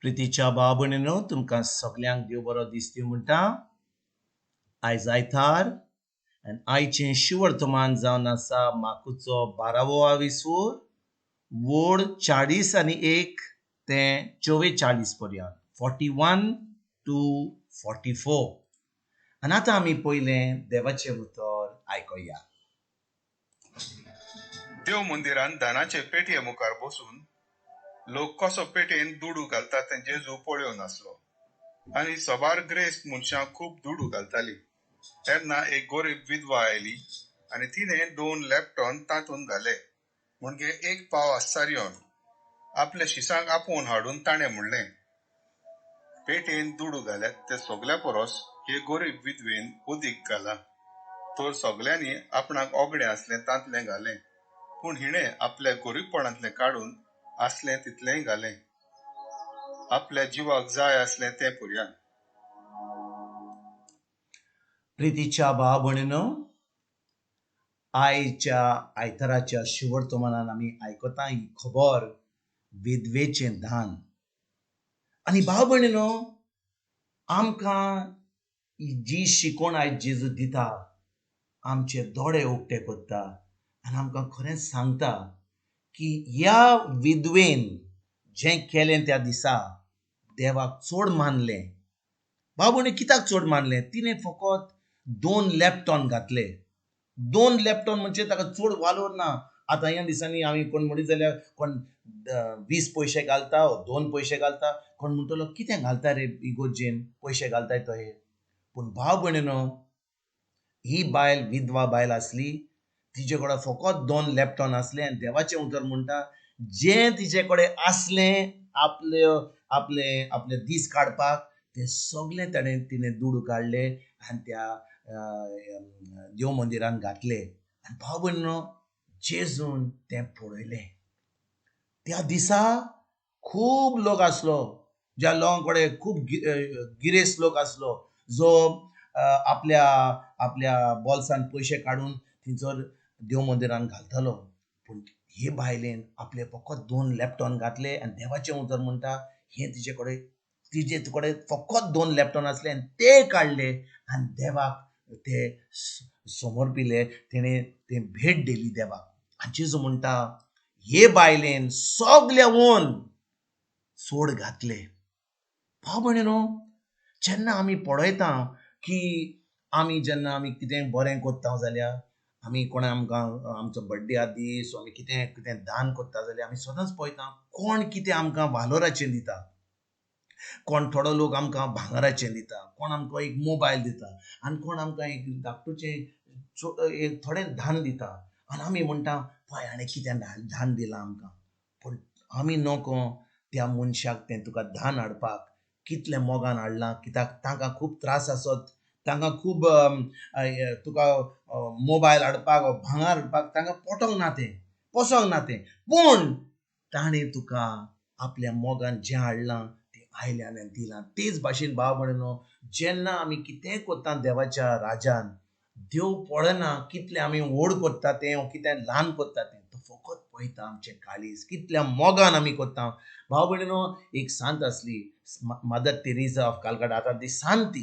प्रितीच्या भाव भयणीनो, तुमकां सगल्यांक देव बरो दिसती म्हणटा. आयज आयतार आनी आयचें शिवर्तमान जावन आसा माकुचो 12वो आविस्वोर, वोड 40 आनी 1 ते 44 पर्यंत, 41 to 44. आनी आतां आमी पयलें देवाचें उतर आयकुया. देव मंदिरान दानाचे पेटये मुखार बसून लोक कसो पेटयेन दुडू घालता तें जेजू पळोवन आसलो आनी सबार ग्रेस्त मनशां खूब दुडू घालताली. तेन्ना एक गरीब विधवा आयली आनी तिणें 2 लॅपटॉन तातूंत घाले, म्हणजे 1 पाव आस्सारियोन. आपल्या शिसांक आपोवन हाडून ताणें म्हणलें, पेटयेन दुडू घाल्यात ते सगल्या परस हे गरीब विधवेन अदीक घाला. तर सगल्यांनी आपणाक ओगडें आसलें तांतलें घालें, पूण हिणें आपल्या गरीबपणांतलें काडून आसलें तितलेंय घालें, आपल्या जिवाक जाय आसलें तें पुरयान. प्रितीच्या भाव भयणीनो, आयच्या आयताराच्या शिवर्तमानान आमी आयकता ही खबर विधवेचें दान. आनी भाव भयणीनो, आमकां जी शिकवण आयज जेजू दिता आमचे दोळे उक्ते करता आनी आमकां खरेंच सांगता की ह्या विधवेन जें केलें त्या दिसा देवाक चड मानलें. भाव भयणी, कित्याक चड मानलें? तिणें फकत 2 लॅपटॉन घातले. 2 लॅपटॉन म्हणजे ताका चड वालोर ना. आतां ह्या दिसांनी आमी कोण म्हणीत जाल्यार कोण 20 पयशे घालता, 2 पयशे घालता, कोण म्हणटलो कितें घालता रे इगोर्जेन पयशे घालताय तो हे. पूण भाव भयणीनो, ही बायल विधवा बायल आसली, तिजे कडेन फकत 2 लॅपटॉन आसले आनी देवाचें उतर म्हणटा जें तिजे कडेन आसलें आपले आपले आपले दीस काडपाक तें सगलें ताणें तिणें दुडू काडले आनी त्या देव मंदिरान घातले. आनी भाव भयणीनो, जेजून तें पळयलें. त्या दिसा खूब लोक आसलो, ज्या लोकां कडेन खूब गिरेस्त लोक आसलो, जो आपल्या आपल्या बोल्सान पयशे काडून थंयसर देव मंदिरान घालतालो. पूण हे बायलेन आपले फकत 2 लॅपटॉन घातले आनी देवाचें उतर म्हणटा हे तिजे कडेन तिजे कडेन फकत 2 लॅपटॉन आसले आनी ते काडले आनी देवाक ते समर्पिले, तेणें ते भेट दिली देवाक. आनी जेजू म्हणटा हे बायलेन सगल्यावन चड घातले. भाव भयणीनो, जेन्ना आमी पळयता की आमी जेन्ना आमी कितें बरें करता जाल्यार, आमी कोणा आमकां आमचो बड्डे आसा दीस, आमी कितें कितें दान करता जाल्यार आमी सदांच पळयता कोण कितें आमकां वालोराचें दिता. कोण थोडो लोक आमकां भांगराचें दिता, कोण आमकां एक मोबायल दिता आनी कोण आमकां एक धाकटुचें एक थोडें धान दिता. आनी आमी म्हणटा पळय हाणें कितें धान दिलां आमकां. पूण आमी नको त्या मनशाक तें तुका धान हाडपाक कितलें मोगान हाडलां, कित्याक तांकां खूब त्रास आसत, तांकां खूब तुका मोबायल हाडपाक भांगर हाडपाक तांकां पोटोंक ना, तें पोसोंक ना तें. पूण ताणें तुका आपल्या मोगान जें हाडलां तें आयलें आनी दिलां. तेच भाशेन भाव भयणीनो, जेन्ना आमी कितेंय करता देवाच्या राजान, देव पळयना कितलें आमी व्हड करता तें वो कितें ल्हान करता तें, तो फकत पळयता आमचें काळीज कितल्या मोगान आमी करता. भाव भयणीनो, एक सांत आसली मदर तेरेसा ऑफ कालकाटा, आतां ती सांत,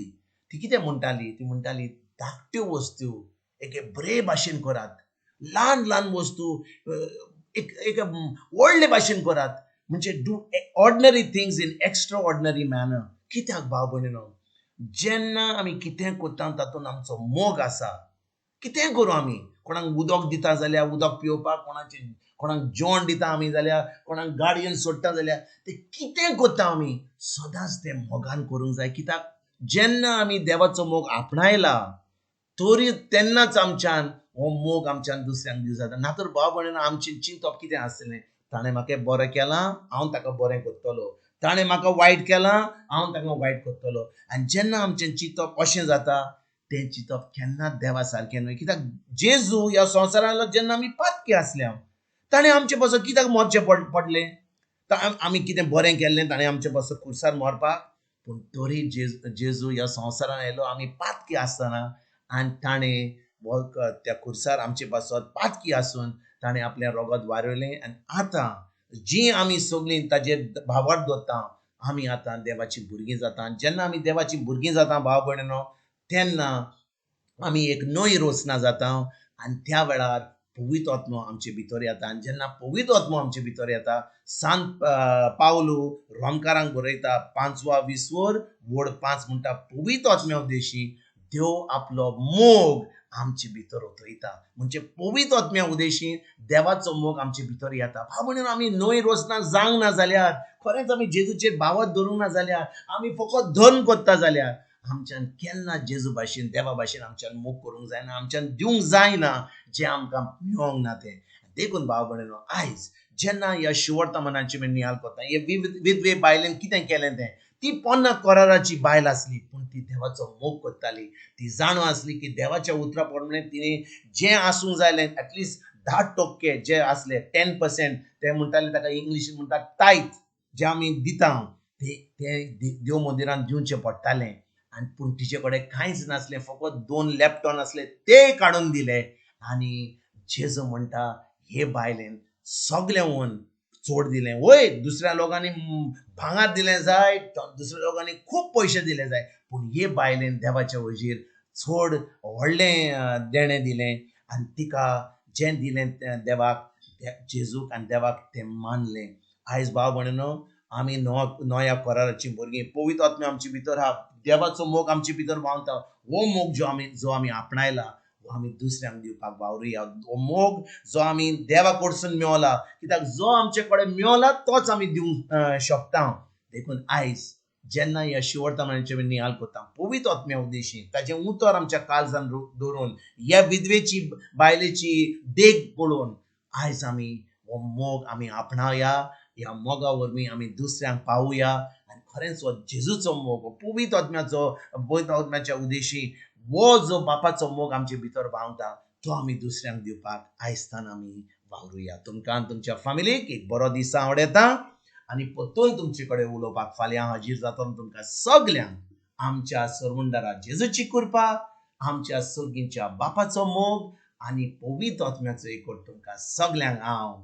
ती कितें म्हणटाली, ती म्हणटाली धाकट्यो वस्तू एके बरे भाशेन करात, ल्हान ल्हान वस्तू एक एक व्हडले भाशेन करात, म्हणजे do ordinary things in extraordinary manner. कित्याक भाव भयणीनो, जेन्ना आमी कितें करता तातूंत आमचो मोग आसा. कितें करूं आमी, कोणाक उदक दिता जाल्यार उदक पिवपाक, कोणाचें कोणाक जेवण दिता आमी जाल्यार, कोणाक गाडयेन सोडटा जाल्यार, तें कितें करता आमी सदांच तें मोगान करूंक जाय. कित्याक जेन्ना आमी देवाचो मोग आपणायला तरी तेन्नाच आमच्यान हो मोग आमच्यान दुसऱ्यांक दिवं जाता. ना तर भाव भयणीनो, आमचें चिंतप कितें आसलें, ताणें म्हाका बरें केलां हांव ताका बरें करतलो, ताणें म्हाका वायट केलां हांव ताका वायट करतलो. आनी जेन्ना आमचें चिंतप अशें जाता तें चिंतप केन्नाच देवा सारकें न्हय. कित्याक जेजू ह्या संवसारांतलो जेन्ना आमी पातकी आसले ताणें आमचे पासून कित्याक मरचें पडलें? आमी कितें बरें केल्लें ताणें आमचे पासून खुर्सार मरपाक? पूण तरी जेजू ह्या संवसारान आयलो आमी पातकी आसतना आनी ताणें त्या खुर्सार आमचे पासत पातकी आसून ताणें आपलें रगत वारयलें. आनी आतां जी आमी सगळीं ताजेर भावार्थ दवरता आमी आतां देवाचीं भुरगीं जाता. जेन्ना आमी देवाचीं भुरगीं जाता भाव भयणीनो, तेन्ना आमी एक नवी रचना जाता आनी त्या वेळार पवित्र आत्मो आमचे भितर येता. आनी जेन्ना पवित्र आत्मो आमचे भितर येता, सांत पावलू रोमकारांक बरयता 5वा विस्वर वड 5 म्हणटा, पवित्र आत्म्या उद्देशी देव आपलो मोग आमचे भितर ओतयता. म्हणजे पवित्र आत्म्या उद्देशी देवाचो मोग आमचे भितर येता. भाव भयणीनो, आमी नवी रचना जावंक ना जाल्यार, खरेंच आमी जेजूचेर भावार्थ धरूंक ना जाल्यार, आमी फकत धर्म करता जाल्यार आमच्यान केन्ना जेजू भाशेन देवा भाशेन आमच्यान मोग करूंक जायना, आमच्यान दिवंक जायना जें आमकां मेळोंक ना तें. देखून भाव भयणीनो, आयज जेन्ना ह्या शिवर्तमानाची आमी नियाळ करता, हे विधवे बायलेन कितें केलें तें, ती पोन्ना कराराची बायल आसली, पूण ती देवाचो मोग करताली. ती जाणो आसली की देवाच्या उतरा प्रमाणे तिणें जें आसूंक जाय एटलिस्ट 10% जे आसले 10% ते म्हणटाले, ताका इंग्लिशीन म्हणटात टायथ, जे आमी दिता ते देव मंदिरान दिवचें पडटालें. आनी पूण तिचे कडेन कांयच नासलें, फकत 2 लॅपटॉन आसले ते काडून दिले. आनी जेजू म्हणटा हे बायलेन सगळें वन चड दिलें. वय दुसऱ्या लोकांनी भांगार दिलें जाय, दुसऱ्या लोकांनी खूब पयशे दिले जाय, पूण हे बायलेन देवाच्या वजीर चड व्हडलें देणें दिलें. आनी तिका जें दिलें देवाक, जेजूक आनी देवाक तें मानलें. आयज भाव भयणीनो, आमी नव्या कराराचीं भुरगीं, पवित्र आत्मा आमचे भितर आहा, देवाचो मोग आमचे भितर व्हांवता. हो मोग जो आमी आपणायला हो आमी दुसऱ्यांक दिवपाक वावरुया. हो मोग जो आमी देवा कडसून मेवला, कित्याक जो आमचे कडेन मेवला तोच आमी दिवंक शकता. देखून आयज जेन्ना ह्या शिवर्तमानाचे आमी नियाळ करता, पवित्र आत्म्या उद्देशी ताचें उतर आमच्या काळजान दवरून, ह्या विधवेची बायलेची देख पळोवन आयज आमी हो मोग आमी आपणाया. ह्या मोगा वरवीं आमी दुसऱ्यांक पावया. आनी खरेंच हो जेजूचो मोग, हो पवित्र आत्म्याचो, पवित्र आत्म्याच्या उद्देशी हो जो बापाचो मोग आमचे भितर व्हांवता तो आमी दुसऱ्यांक दिवपाक आयजतान आमी वावरुया. तुमकां आनी तुमच्या फामिलीक एक बरो दीस आवडटा आनी परतून तुमचे कडेन उलोवपाक फाल्यां हाजीर जाता. तुमकां सगल्यांक आमच्या सरवंडारा जेजूची कृपा, आमच्या सर्गींच्या बापाचो मोग आनी पवित्र आत्म्याचो एकवट तुमकां सगल्यांक हांव